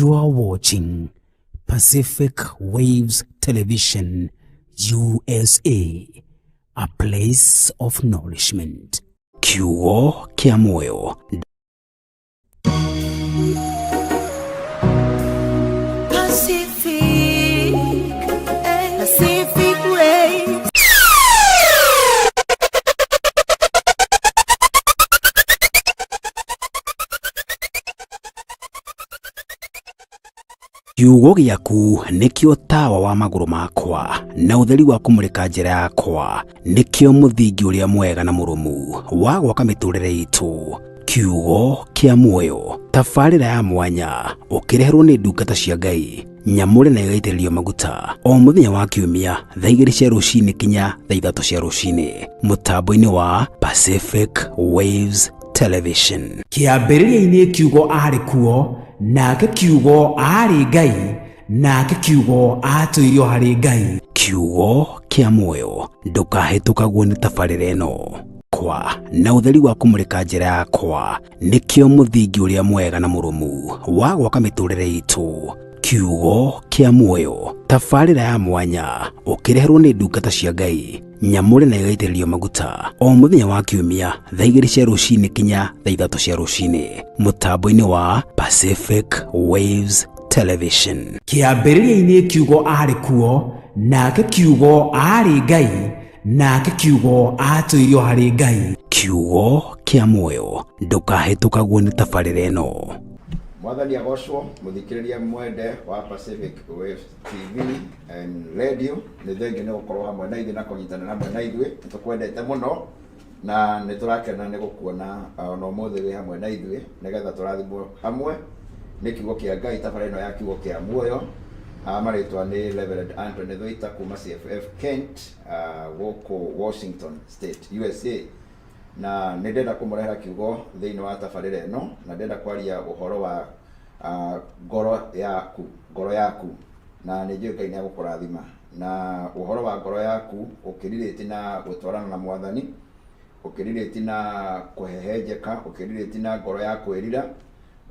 You are watching Pacific Waves Television, USA, a place of nourishment. Kiugo kĩa muoyo. Pacific, Pacific Waves. Kiugo gĩaku nĩkĩo tawa wa magũrũ makwa na ũtheri wa kũmũrĩka njĩra yakwa, nĩkĩo mũthingi ũrĩa mwega na mũrũmu wa gwaka mĩtũrĩre itũ. Kiugo kĩa muoyo, tabarĩra ya mwanya ũkĩreherwo nĩ ndungata cia Ngai nyamũre na ĩgaitĩrĩrio maguta o mũthenya wa kiumia thaa 2 cia rũcinĩ kinya thaa 3 cia rũcinĩ mũtambo-inĩ wa Pacific Waves Television. Kĩambĩrĩria-inĩ kiugo aarĩ kuo, nake kiugo aarĩ Ngai, nake kiugo aatũire o harĩ Ngai. Kiugo kĩa muoyo, ndũkahĩtũkagwo nĩ tabarĩra ĩno. Kwa na ũtheri wa kũmũrĩka njĩra yakwa, nĩkĩo mũthingi ũrĩa mwega na mũrũmu wa gwaka mĩtũrĩre itũ. Kiugo kĩa muoyo, tabarĩra ya mwanya ũkĩreherwo nĩ ndungata cia Ngai nyamũre na ĩgaitĩrĩrio maguta o mũthenya wa kiumia thaa 2 cia rũcinĩ kinya thaa 3 cia rũcinĩ mũtambo-inĩ wa Pacific Waves Television. Kĩambĩrĩria-inĩ kiugo aarĩ kuo, nake kiugo aarĩ Ngai, nake kiugo aatũire o harĩ Ngai. Kiugo kĩa muoyo, ndũkahĩtũkagwo nĩ tabarĩra ĩno. Mwathani agocwo, mũthikĩrĩria mwende wa Pacific Waves TV and Radio, nĩ thengiũ nĩ gũkorwo hamwe na ithuĩ na kũnyitanĩra hamwe na ithuĩ, nĩ tũkwendete mũno na nĩ tũrakena nĩ gũkuona ona ũmũthĩ wĩ hamwe na ithuĩ nĩgetha tũrathimwo hamwe nĩ kiugo kĩa Ngai, tabarĩra ĩno ya kiugo kĩa muoyo. Marĩtwa nĩ Reverend Anthony Thuita kuma CFF Kent, gũkũ Washington State, USA. Na nĩ ndĩrenda kũmũrehera kiugo thĩinĩ wa tabarĩra ĩno, na ndĩrenda kwaria ũhoro wa ngoro yaku, ngoro yaku. Na nĩ njũĩ Ngai nĩ egũkũrathima. Na ũhoro wa ngoro yaku ũkĩrirĩti na gũtwarana na Mwathani, ũkĩrirĩti na kũhehenjeka, ũkĩrirĩti na ngoro ya kwĩrira,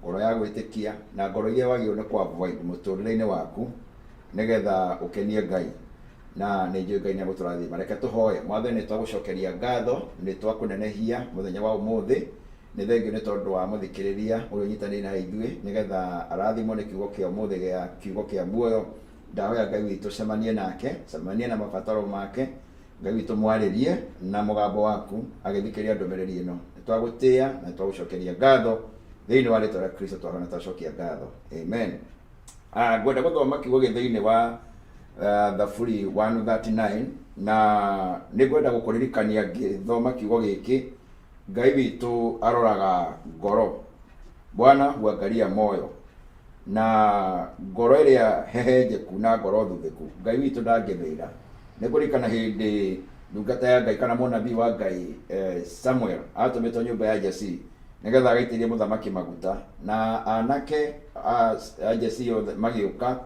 ngoro ya gwĩtĩkia, na ngoro iria wagĩrĩirwo nĩ kũ avoid mũtũrĩre-inĩ waku nĩgetha ũkenie Ngai. Na nĩ njũĩ Ngai nĩ egũtũrathima. Reke tũhoe. Mwathani, nĩ twagũcokeria ngatho, nĩ twakũnenehia mũthenya wa ũmũthĩ. Nĩ thengiũ nĩ tondũ wa mũthikĩrĩria ũrĩa ũnyitanĩire na ithuĩ nĩgetha arathimwo nĩ kiugo kĩa ũmũthĩ gĩa kiugo kĩa muoyo. Ndahoya Ngai witũ cemanie nake, cemanie na mabataro make, Ngai witũ mwarĩrie na mũgambo waku agĩthikĩrĩria ndũmĩrĩri ĩno. Nĩ twagũtĩĩa na nĩ twagũcokeria ngatho thĩinĩ wa rĩtwa rĩa Kristo twahoya na twacokia ngatho. Amen. Ngwenda gũthoma kiugo gĩ thĩinĩ wa Thaburi 139 na nĩ ngwenda gũkũririkania ngĩthoma kiugo gĩkĩ, Ngai witũ aroraga ngoro. Bwana huangalia moyo. Na ngoro ĩrĩa hehenjeku na ngoro thuthĩku, Ngai witũ ndangĩmĩira. Nĩ ngũririkana hĩndĩ ndungata ya Ngai kana mũnabii wa Ngai Samuel atũmĩtwo nyũmba ya Jesii nĩgetha agaitĩrĩrie mũthamaki maguta, na anake a Jesii othe magĩũka,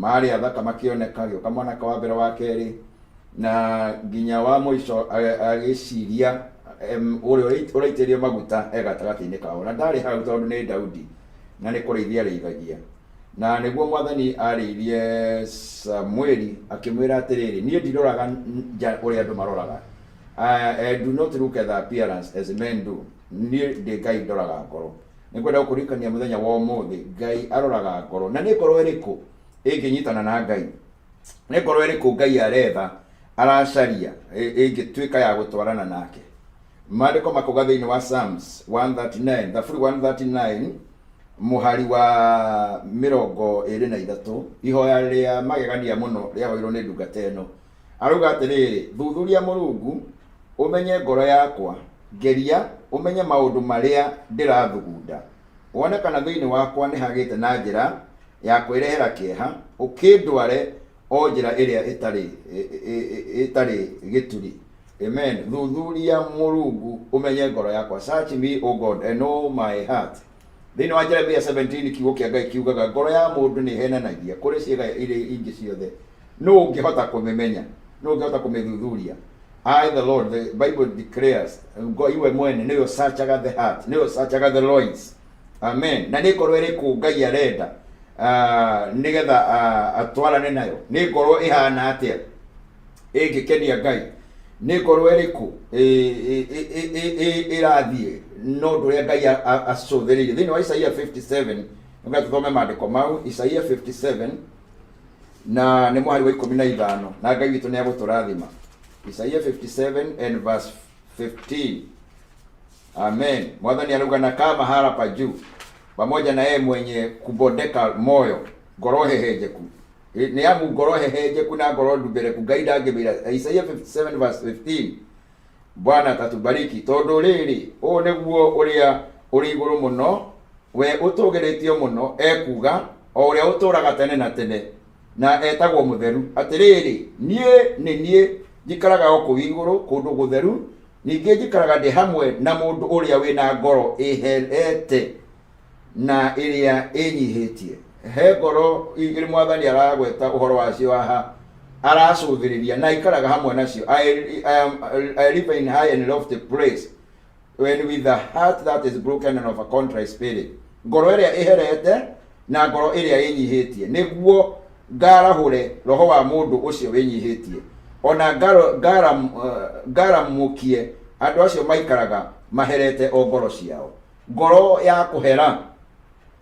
marĩ athaka makĩoneka, agĩũka mwanake wa mbere, wa kerĩ, na nginya wa mũico agĩciria ũrĩa ũraitĩrĩrio maguta e gatagatĩ-inĩ kao, na ndarĩ hau tondũ nĩ Daudi na nĩ kũrĩithia arĩithagia. Na nĩguo Mwathani arĩirie Samueli akĩmwĩra atĩrĩrĩ, niĩ ndiroraga nja ũrĩa andũ maroraga. I do not look at the appearance as men do. Niĩ ndĩ Ngai ndoraga ngoro. Nĩ ngwenda gũkũririkania mũthenya wa ũmũthĩ, Ngai aroraga ngoro. Na nĩ ngoro ĩrĩkũ ĩngĩnyitana na Ngai? Nĩ ngoro ĩrĩkũ Ngai aretha, aracaria, ĩngĩtuĩka ya gũtwarana nake? Maandĩko makauga thĩinĩ wa Psalms 139, Thaburi 139, mũhari wa 23, ihoya rĩa magegania mũno rĩahoirwo nĩ ndungata ĩno. Arauga atĩrĩrĩ, thuthuria Mũrungu, ũmenye ngoro yakwa, ngeria ũmenye maũndũ marĩa ndĩrathugunda, wone kana thĩinĩ wakwa nĩhagĩte na njĩra ya kwĩrehera kĩeha, ũkĩndware o njĩra ĩrĩa ĩtarĩ gĩturi. Amen. Thuthuria Mũrungu ũmenye ngoro yakwa. Search me, O God, and know my heart. Thĩinĩ wa Jeremia 17 kiugo kĩa Ngai kiugaga ngoro ya mũndũ nĩ ĩhenanagia kũrĩ ciĩga iria ingĩ ciothe. Nũ ũngĩhota kũmĩmenya? Nũ ũngĩhota kũmĩthuthuria? I the Lord, the Bible declares, Ngai we mwene nĩwe ũsearchaga the heart, nĩwe ũsearchaga the loins. Amen. Na nĩ ngoro ĩrĩkũ Ngai arenda? ah, nĩgetha ah, atwarane nayo nĩ ngoro ĩhana atĩa ĩngĩkenia Ngai nĩ ngoro ĩrĩkũ ĩrathiĩ na ũndũ ũrĩa Ngai acũthĩrĩirie thĩinĩ wa Isaia 57 nĩgetha tũthome maandĩko mau Isaia 57 na nĩ mũhari wa 15 na Ngai witũ nĩ agũtũrathima Isaia 57 and verse 15 Amen. Mwathani arauga nakaa mahala pa juu pamoja na yeye mwenye kubondeka moyo ngoro hehenjeku nĩ amu ngoro hehenjeku na ngoro ndumbereku Ngai ndangĩmĩira Isaia 57 verse 15 Bwana atatubariki tondũ rĩrĩ ũũ nĩguo ũrĩa ũrĩ igũrũ mũno we ũtũgĩrĩtio mũno ekuga o ũrĩa ũtũraga tene na tene na etagwo mũtheru atĩrĩrĩ niĩ nĩ niĩ njikaraga o kũu igũrũ kũndũ gũtheru ningĩ njikaraga ndĩ hamwe na mũndũ ũrĩa wĩna ngoro ĩherete na ĩrĩa ĩnyihĩtie he ngoro igĩrĩ mwathani aragweta ũhoro wacio haha aracũthĩrĩria na aikaraga hamwe nacio I live in high and lofty place when with a heart that is broken and of a contrite spirit ngoro ĩrĩa ĩherete na ngoro ĩrĩa ĩnyihĩtie nĩguo ngarahũre roho wa mũndũ ũcio wĩnyihĩtie ona ngaramũkie andũ acio maikaraga maherete o ngoro ciao ngoro ya kũhera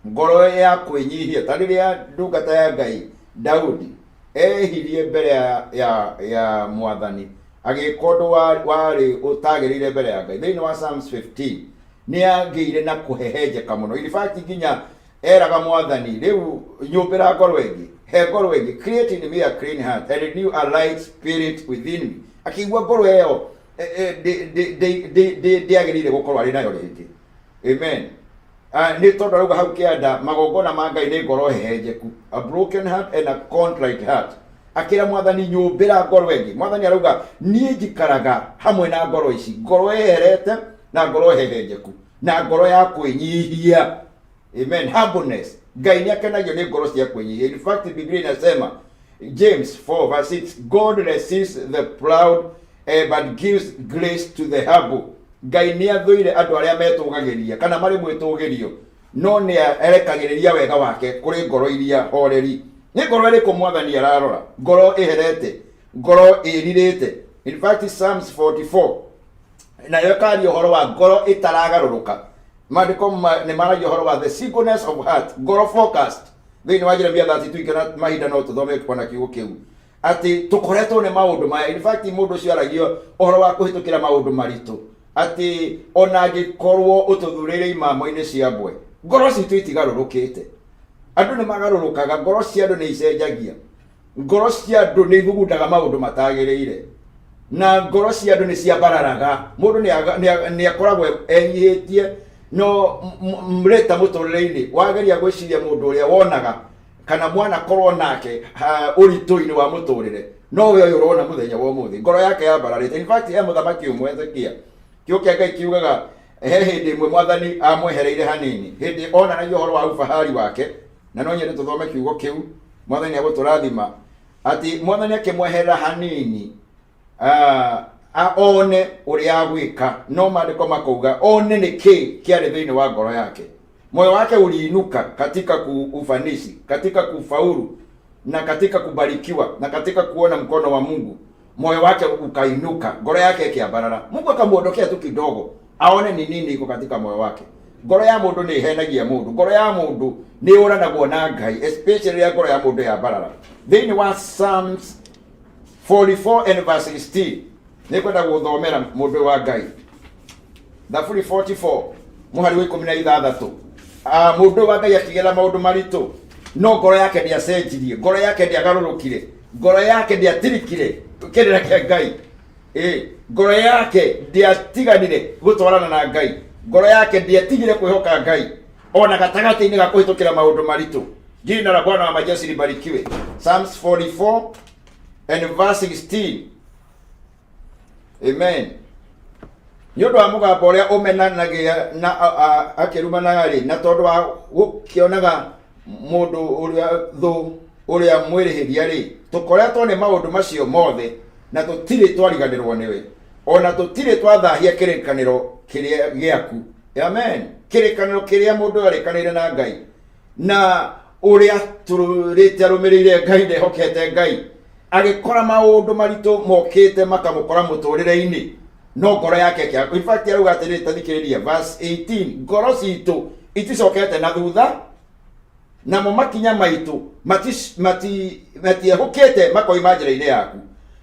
ngoro ya kwĩnyihia ta rĩrĩa ndungata ya Ngai Daudi ehirie mbere ya, ya, ya mwathani agĩka ũndũ warĩ ũtagĩrĩire mbere ya Ngai thĩinĩ wa Psalms 15 nĩ agĩire na kũhehenjeka mũno in fact nginya eraga mwathani rĩu nyũmbĩra ngoro ĩngĩ he ngoro ĩngĩ create in me a clean heart and renew a right spirit within me akĩigua ngoro ĩyo ndĩagĩrĩire gũkorwo arĩ nayo rĩngĩ amen Ah, nĩ tondũ arauga hau kĩanda magongona ma ngai nĩ ngoro hehenjeku a broken heart and a contrite heart akĩra mwathani nyũmbĩra ngoro ĩngĩ mwathani arauga niĩ njikaraga hamwe na ngoro ici ngoro ĩherete na ngoro hehenjeku na ngoro ya kwĩnyihia amen humbleness ngai nĩ akenagio nĩ ngoro cia kwĩnyihia in fact biblia inasema James 4 verse 6 God resists the proud eh, but gives grace to the humble Ngai nĩ athũire andũ arĩa metũgagĩria kana marĩ mwĩtũgĩrio no nĩ erekagĩrĩria wega wake kũrĩ ngoro iria horeri nĩ ngoro ĩrĩkũ mwathani ararora ngoro ĩherete ngoro ĩrirĩte in fact Psalms 44 nayo ĩkaria ũhoro wa ngoro ĩtaragarũrũka maandĩko nĩ maragia ũhoro wa the singleness of heart ngoro focused thĩinĩ wa Jeremia 32 ikĩona mahinda no tũthome ona kiugo kĩu atĩ tũkoretwo nĩ maũndũ maya in fact mũndũ ũcio aragio ũhoro wa kũhĩtũkĩra maũndũ maritũ atĩ ona angĩkorwo ũtũthurĩire imamo-inĩ cia mbwe ngoro citũ itigarũrũkĩte andũ nĩ magarũrũkaga ngoro cia andũ nĩ icenjagia ngoro cia andũ nĩ ithugundaga maũndũ matagĩrĩire na ngoro cia andũ nĩ ciambararaga mũndũ nĩ akoragwo enyihĩtie no mreta mũtũrĩre-inĩ wageria gwĩciria mũndũ ũrĩa wonaga kana mwana korwo nake ũritũ-inĩ wa mũtũrĩre no we ũyũ ũrona mũthenya wa ũmũthĩ ngoro yake yambararĩte in fact he mũthamaki ũmwe Hezekia kĩo kĩa Ngai kiugaga he hĩndĩ ĩmwe mwathani amwehereire hanini hĩndĩ onanagia ũhoro wa ufahari wake na no nyende tũthome kiugo kĩu mwathani agũtũrathima atĩ mwathani akĩmweherera hanini ah, one ũrĩa agwĩka no maandĩko makauga one nĩ kĩ kĩarĩ thĩinĩ wa ngoro yake moyo wake uliinuka katika kuufanisi katika kufaulu na katika kubarikiwa na katika kuona mkono wa Mungu moyo wake ukainuka ngoro yake ĩkĩambarara Mungu akamuondokea tu kidogo aone ni nini iko katika moyo wake ngoro ya mũndũ nĩ ĩhenagia mũndũ ngoro ya mũndũ nĩ yũranagwo na Ngai especially rĩrĩa ngoro ya mũndũ yambarara thĩinĩ wa Psalms 44 and verse 16 nĩ kwenda gũthomera mũndũ wa Ngai thaburi 44 mũhari wa 16 Ah, mũndũ wa Ngai akĩgera maũndũ maritũ no ngoro yake ndĩacenjirie ngoro yake ndĩagarũrũkire ngoro yake ndĩatirikire kĩrĩra kĩa Ngai ĩ ngoro yake ndĩatiganire gũtwarana na Ngai ngoro yake ndĩatigire kwĩhoka Ngai ona gatagatĩ-inĩ ga kũhĩtũkĩra maũndũ maritũ jina la Bwana wa majeshi libarikiwe Psalms 44 and verse 16 amen nĩ ũndũ wa mũgambo ũrĩa ũmenanagia na akĩrumanaga-rĩ na tondũ wa gũkĩonaga mũndũ ũrĩa thũ ũrĩa mwĩrĩhĩria-rĩ tũkoretwo nĩ maũndũ macio mothe na tũtirĩ twariganĩrwo nĩwe ona tũtirĩ twathahia kĩrĩkanĩro kĩrĩa gĩaku amen kĩrĩkanĩro kĩrĩa mũndũ arĩkanĩire na Ngai na Ũrĩa tũrĩte arũmĩrĩire Ngai, ndehokete Ngai, agĩkora maũndũ maritũ mokĩte makamũkora mũtũrĩre-inĩ, no ngoro yake ĩkĩaga. In fact, arauga atĩrĩrĩ, ta thikĩrĩria verse 18, ngoro citũ iticokete na thutha, namo makinya maitũ matiehũkĩte makoima njĩra-inĩ yaku.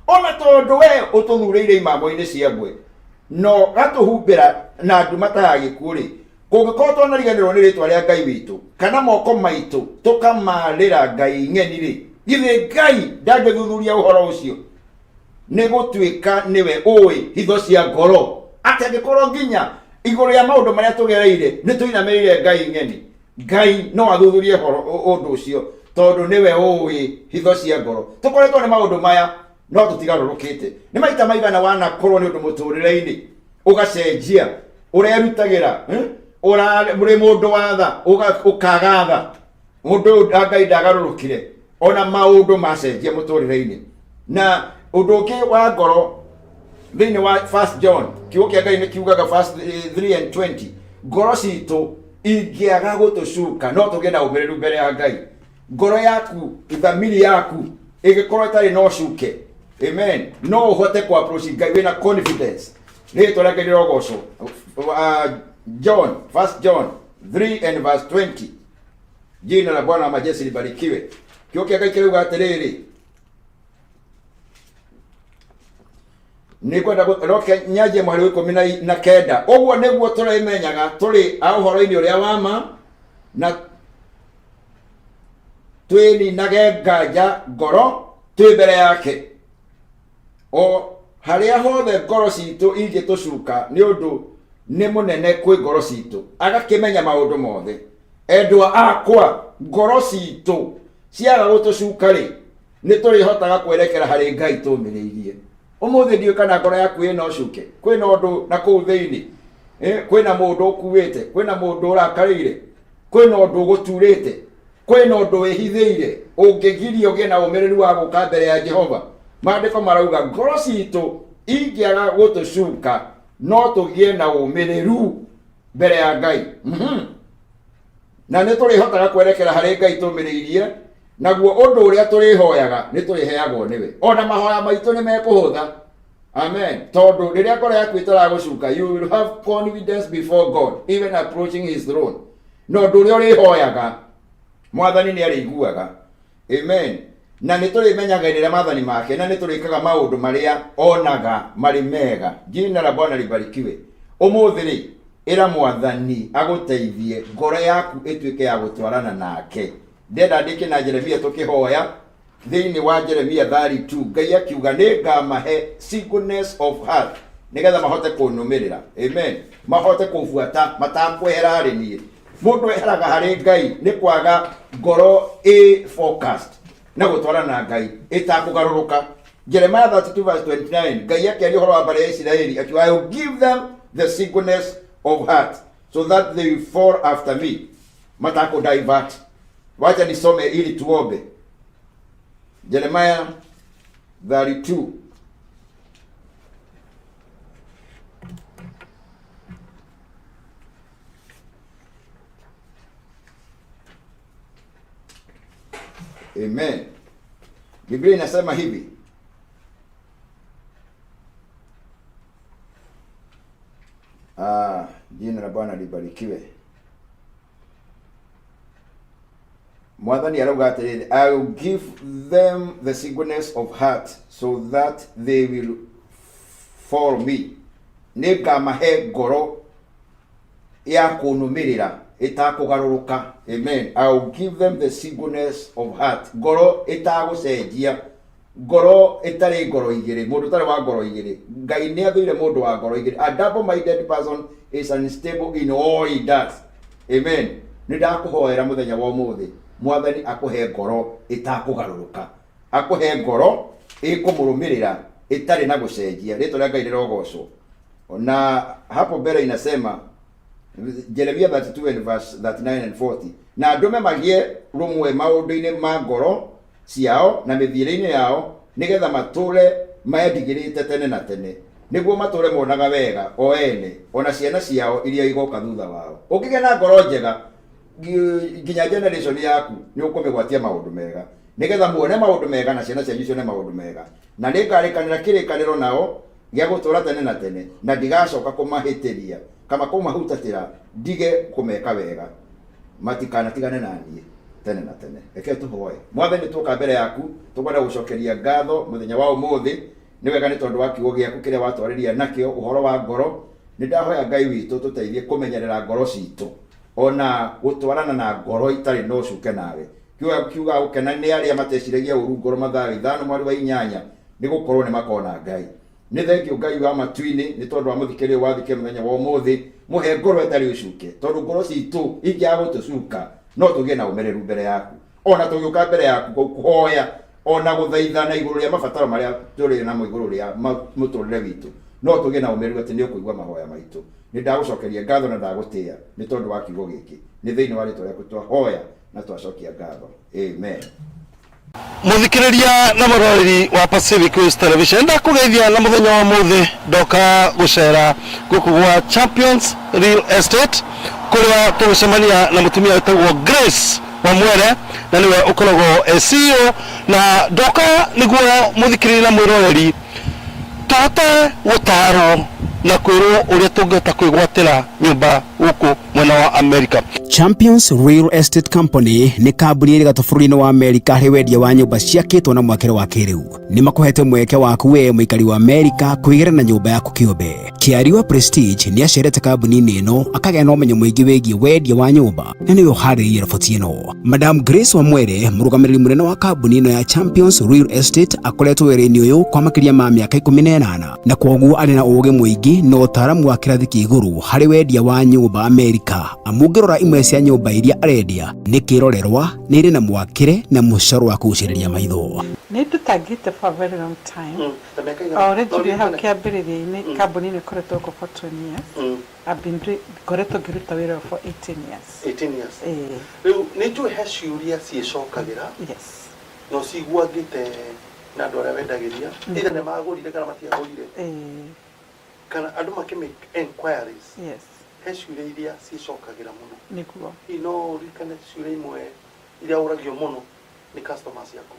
Ona tondũ we ũtũthurĩire imamo-inĩ cia mbwe, no gatũhumbĩra na nduma ta ya gĩkuũ-rĩ, kũngĩkorwo twanariganĩrwo nĩ rĩtwa rĩa Ngai witũ, kana moko maitũ tũkamarĩra ngai ng'eni-rĩ, githĩ Ngai ndangĩthuthuria ũhoro ũcio? Nĩ gũtuĩka nĩwe ũĩ hitho cia ngoro, atĩ angĩkorwo nginya igũrũ rĩa maũndũ marĩa tũgereire nĩ tũinamĩrĩire ngai ng'eni, Ngai no athuthurie ũndũ ũcio, tondũ nĩwe ũĩ hitho cia ngoro. Tũkoretwo nĩ maũndũ maya no tũtigarũrũkĩte. Nĩ maita maigana wanakorwo nĩ ũndũ mũtũrĩre-inĩ ũgacenjia, ũrerutagĩra, ũrĩ mũndũ wa tha, ũkaga tha. Mũndũ ũyũ Ngai ndagarũrũkire ona maũndũ macenjia mũtũrĩre-inĩ. Na ũndũ ũngĩ wa ngoro thĩinĩ wa First John, kiugo kĩa Ngai nĩ kiugaga verse 3 and 20, ngoro citũ ingĩaga gũtũcuka no tũgĩe na ũmĩrĩru mbere ya Ngai. Ngoro yaku, thamiri yaku ĩgĩkorwo ĩtarĩ na ũcuke, amen, no ũhote kũ approach Ngai wĩna confidence. Rĩtwa rĩa Ngai rĩrogocwo. John, First John 3 and verse 20, jina la Bwana wa majeshi libarikiwe. Kiugo kĩa Ngai kĩrauga atĩrĩrĩ, nĩ kwenda roke nyanjie mũhari wa 19. Ũguo nĩguo tũrĩmenyaga tũrĩ a ũhoro-inĩ ũrĩa wa ma, na twĩninage nganja ngoro twĩ mbere yake. O harĩa hothe ngoro citũ ingĩtũcuka, nĩ ũndũ nĩ mũnene kwĩ ngoro citũ, agakĩmenya maũndũ mothe. Endwa akwa, ngoro citũ ciaga gũtũcuka-rĩ, nĩ tũrĩhotaga kwerekera harĩ Ngai tũmĩrĩirie. Ũmũthĩ ndiũĩ kana ngoro yaku ĩna ũcuke, kwĩna ũndũ na kũu thĩinĩ, kwĩna mũndũ ũkuĩte, kwĩna mũndũ ũrakarĩire, kwĩna ũndũ ũgũturĩte, kwĩna ũndũ wĩhithĩire ũngĩgiria ũgĩe na ũmĩrĩru wa gũka mbere ya Jehova. Maandĩko marauga ngoro citũ ingĩaga gũtũcuka no tũgĩe na ũmĩrĩru mbere ya Ngai. Na nĩ tũrĩhotaga kwerekera harĩ Ngai tũmĩrĩirie, naguo ũndũ ũrĩa tũrĩhoyaga nĩ tũrĩheagwo nĩwe. Ona mahoya maitũ nĩ mekũhũtha. Amen. Tondũ rĩrĩa ngoro yaku ĩtaragũcuka, you will have confidence before God, even approaching his throne. Na ũndũ ũrĩa ũrĩhoyaga, Mwathani nĩ arĩiguaga. Amen. Na nĩ tũrĩmenyagĩrĩra maathani make, na nĩ tũrĩkaga maũndũ marĩa onaga marĩ mega. Jina la Bwana libarikiwe. Ũmũthĩ rĩ, ĩra Mwathani agũteithie ngoro yaku ĩtuĩke ya gũtwarana nake. Ndenda ndĩke na Jeremia tũkĩhoya. Thĩinĩ wa Jeremia 32, Ngai akiuga nĩ ngamahe singleness of heart nĩgetha mahote kũnũmĩrĩra. Amen. Mahote kũbuata matakwehera harĩ niĩ. Mũndũ eheraga harĩ Ngai nĩ kwaga ngoro ĩ focused na gũtwarana na Ngai ĩtakũgarũrũka. Jeremiah 32 verse 29, Ngai akĩaria ũhoro wa mbarĩ ya Isiraeli akiuga, I will give them the singleness of heart so that they will fall after me, matakũ divert. Wacha nisome ili tuombe. Jeremiah 32. Amen. Biblia inasema hivi. Jina la Bwana libarikiwe. Mwathani arauga atĩrĩrĩ, I will give them the singleness of heart so that they will follow me. Nĩ ngamahe ngoro ya kũnũmĩrĩra ĩtakũgarũrũka. Amen. I will give them the singleness of heart. Ngoro ĩtagũcenjia, ngoro ĩtarĩ ngoro igĩrĩ, mũndũ ũtarĩ wa ngoro igĩrĩ. Ngai nĩ athũire mũndũ wa ngoro igĩrĩ. A double minded person is unstable in all he does. Amen. Nĩ ndakũhoera mũthenya wa ũmũthĩ, Mwathani akũhe ngoro ĩtakũgarũrũka, akũhe ngoro ĩkũmũrũmĩrĩra ĩtarĩ na gũcenjia. Rĩtwa rĩa Ngai rĩrogocwo. Na hapo mbere inasema Jeremia 32 and verse 39 and 40, na ndũme magĩe rũmwe maũndũ-inĩ ma ngoro ciao na mĩthiĩre-inĩ yao, nĩgetha matũũre mendigĩrĩte tene na tene, nĩguo matũũre monaga wega o ene, o na ciana ciao iria igoka thutha wao. Ũngĩgĩa na ngoro njega, Nginya generation yaku nĩ ũkũmĩgwatia maũndũ mega, nĩgetha muone maũndũ mega na ciana cianyu cione maũndũ mega. Na nĩngarĩkanĩra kĩrĩkanĩro nao gĩa gũtũũra tene na tene, na ndigacoka kũmahĩtĩria kama kũmahutatĩra ndige kũmeka wega, matikanatigane na niĩ tene na tene. Reke tũhoe. Mwathani, tuoka mbere yaku, tũkwenda gũcokeria ngatho mũthenya wa ũmũthĩ. Nĩ wega nĩ tondũ wa kiugo gĩaku kĩrĩa watwarĩria nakĩo ũhoro wa ngoro. Nĩ ndahoya Ngai witũ tũteithie kũmenyerera ngoro citũ, ona gũtwarana na ngoro itarĩ na ũcuke nawe. Kiugo gĩaku kiugaga gũkena nĩ arĩa mateciragia ũru ngoro, Mathayo 5:8, nĩ gũkorwo nĩ makona Ngai. Nĩ thengiũ Ngai wa matu-inĩ nĩ tondũ wa mũthikĩrĩria ũyũ wathikĩrĩria mũthenya wa ũmũthĩ. Mũhe ngoro ĩtarĩ ũcuke, tondũ ngoro citũ ingĩaga gũtũcuka no tũgĩe na ũmĩrĩru mbere yaku, ona tũgĩũka mbere yaku kũhoya ona gũthaithana igũrũ rĩa mabataro marĩa tũrĩ namo igũrũ rĩa mũtũrĩre witũ, no tũgĩe na ũmĩrĩru atĩ nĩ ũkũigua mahoya maitũ. Nĩ ndagũcokeria ngatho na ndagũtĩĩa nĩ tondũ wa kiugo gĩkĩ. Nĩ thĩinĩ wa rĩtwa rĩaku twahoya na twacokia ngatho, amen. Muthikiriria na muroreri wa Pacific Waves Television, ndakugeithia na muthenya wa muthi. Ndoka gucera guku gwa Champions Real Estate, kuria tugucemania na mutumia witagwo Grace Wamwere, na niwe ukoragwo e CEO. Na ndoka niguo muthikiriria na mwiroreri tũhote gũtarwo na kwĩrwo ũrĩa tũngĩhota kwĩgwatĩra nyũmba gũkũ mwena wa America. Champions Real Estate Company nĩ kambuni ĩrĩ gatũ bũrũri-inĩ wa Amerika harĩ wendia wa nyũmba ciakĩtwo na mwakĩre wa kĩrĩu. Nĩ makũhete mweke waku we mũikari wa Amerika kwĩgĩra na nyũmba yaku kĩũmbe. Kĩariwa Prestige nĩ acerete kambuni-inĩ ĩno akagĩa na ũmenyo mũingĩ wĩgiĩ wendia wa nyũmba na nĩwe ũharĩrĩirie riboti ĩno. Madam Grace Wamwere, mũrũgamĩrĩri mũnene wa kambuni ĩno ya Champions Real Estate, akoretwo wĩra-inĩ ũyũ kwa makĩria ma mĩaka 18, na kwoguo arĩ na ũũgĩ mũingĩ na ũtaaramu wa kĩrathi kĩa igũrũ harĩ wendia wa nyũmba Amerika. Amu ũngĩrora imwe cia nyũmba iria arendia nĩ kĩrorerwa, nĩ irĩ na mwakĩre na mũcoro wa kũgucĩrĩria maitho. Nĩ ndutangĩte for a very long time. O ũrĩa njugire hau kĩambĩrĩria-inĩ, kambuni ĩno ĩkoretwo gũkũ for 20 years. I've been doing, ngoretwo ngĩruta wĩra ũyũ for 18 years. 18 years. Ĩĩ. Rĩu nĩ njũĩ he ciũria ciĩcokagĩra Yes. na ũciguangĩte na andũ arĩa wendagĩria, either nĩ magũrire kana matiagũrire, Ĩĩ. kana andũ makĩ make enquiries. Yes. He ciũria iria ciĩcokagĩra mũno. Nĩguo. Hihi no ũririkane ciũria imwe iria ũragio mũno nĩ customers ciaku?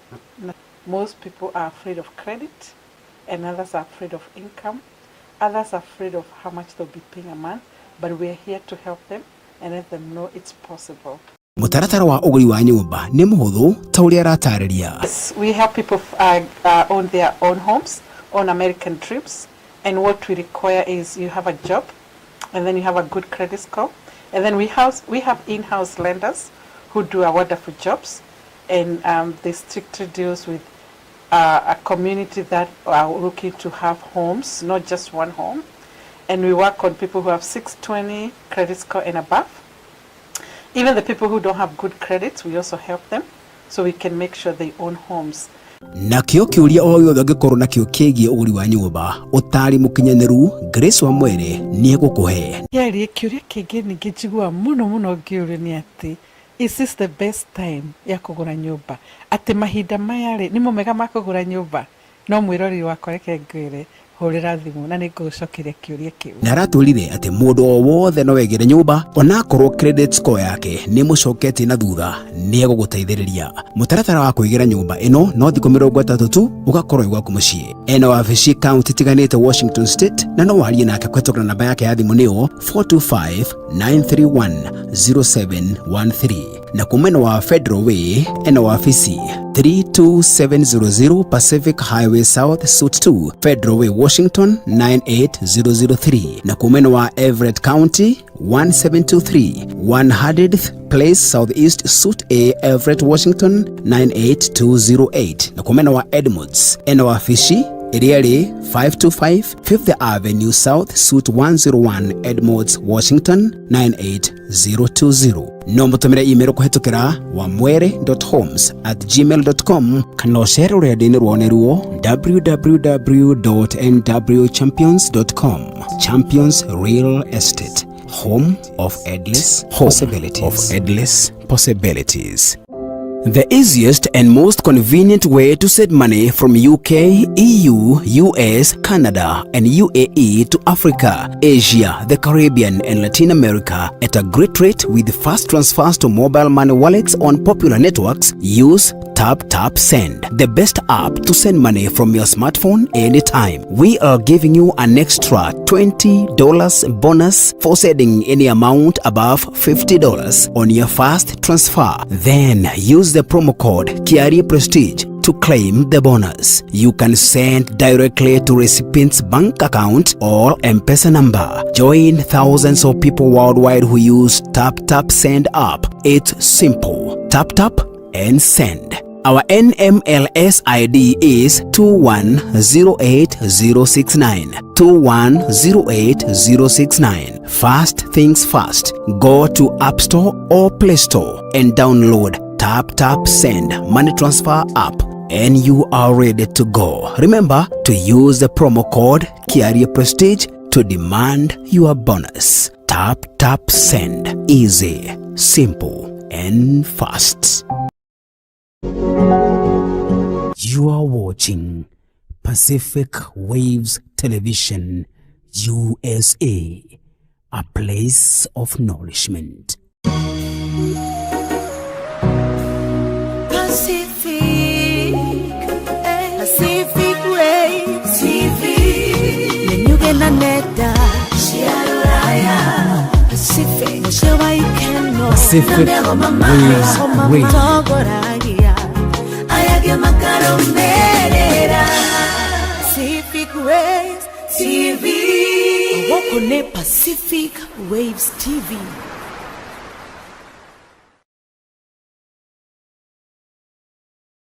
Most people are afraid of credit and others are afraid of income. Others are afraid of how much they'll be paying a month, but we are here to help them and let them know it's possible. Mũtaratara wa ũgũri wa nyũmba nĩ mũhũthũ ta ũrĩa aratarĩria. Yes, we help people own their own homes, own American dreams, and what we require is you have a job, and then you have a good credit score, and then we have in-house lenders who do a wonderful jobs, and they strictly deals with a community that are looking to have homes, not just one home, and we work on people who have 620 credit score and above. Even the people who don't have good credit, we also help them so we can make sure they own homes. Nakĩo kĩũria o gĩothe ũngĩkorwo nakĩo kĩgiĩ ũgũri wa nyũmba, ũtaari mũkinyanĩru Grace Wamwere nĩ egũkũhe. Kerĩ, kĩũria kĩngĩ ningĩ njiguaga mũno mũno ngĩũrio nĩ atĩ, is this the best time ya kũgũra nyũmba? Atĩ mahinda maya rĩ, nĩmo mega ma kũgũra nyũmba? No mwĩroreri wakwa, reke ngwĩre, hũrĩra thimũ na nĩ ngũgũcokeria kĩũria kĩu. Na aratwĩrire atĩ mũndũ o wothe no egĩre nyũmba onakorwo credit score yake nĩ mũcoketie na thutha, nĩ egũgũteithĩrĩria. Mũtaratara wa kwĩgĩra nyũmba ĩno no thikũ 30 tu, ũgakorwo wĩ gwaku mũciĩ. Ena wabici kaunti itiganĩte Washington State, na no warie nake kũhetũkĩra namba yake ya thimũ, nĩyo 425 931 0713. Na kuma mwena wa Federal Way, ena wabici 32700 Pacific Highway South, Suite 2, Federal Way, Washington 98003. Na kuma mwena wa Everett County, 1723 100th Place Southeast, Suite A, Everett, Washington 98208. Na kuma mwena wa Edmonds, ena wabici ĩrĩa ĩrĩ 525 Fifth Avenue South, Suite 101, Edmonds, Washington 98020. No mũtũmĩre email kũhetũkĩra wamwere.homes@gmail.com, kana ũcere rũrenda-inĩ rwao nĩruo www.nwchampions.com. Champions Real Estate, home of endless possibilities, of endless possibilities. The easiest and most convenient way to send money from UK, EU, US, Canada, and UAE to Africa, Asia, the Caribbean, and Latin America at a great rate with fast transfers to mobile money wallets on popular networks. Use Tap Tap Send, the best app to send money from your smartphone anytime. We are giving you an extra $20 bonus for sending any amount above $50 on your first transfer. Then use the promo code Kiarie Prestige to claim the bonus. You can send directly to recipient's bank account or M-Pesa number. Join thousands of people worldwide who use Tap Tap Send app. It's simple. Tap tap and send. Our NMLS ID is 2108069. 2108069. First things first, go to App Store or Play Store and download Tap Tap Send Money Transfer app and you are ready to go. Remember to use the promo code Kiarie Prestige to demand your bonus. Tap Tap Send. Easy, simple, and fast. You are watching Pacific Waves Television USA, a place of nourishment. Pacific, Pacific Waves TV. Nĩnyuge na nenda cia rũraya Pacific mũciĩ wa ikeno Pacific Waves Radio. Matongoragia aya angĩ makarũmĩrĩra Pacific Waves TV gũkũ nĩ Pacific Waves TV.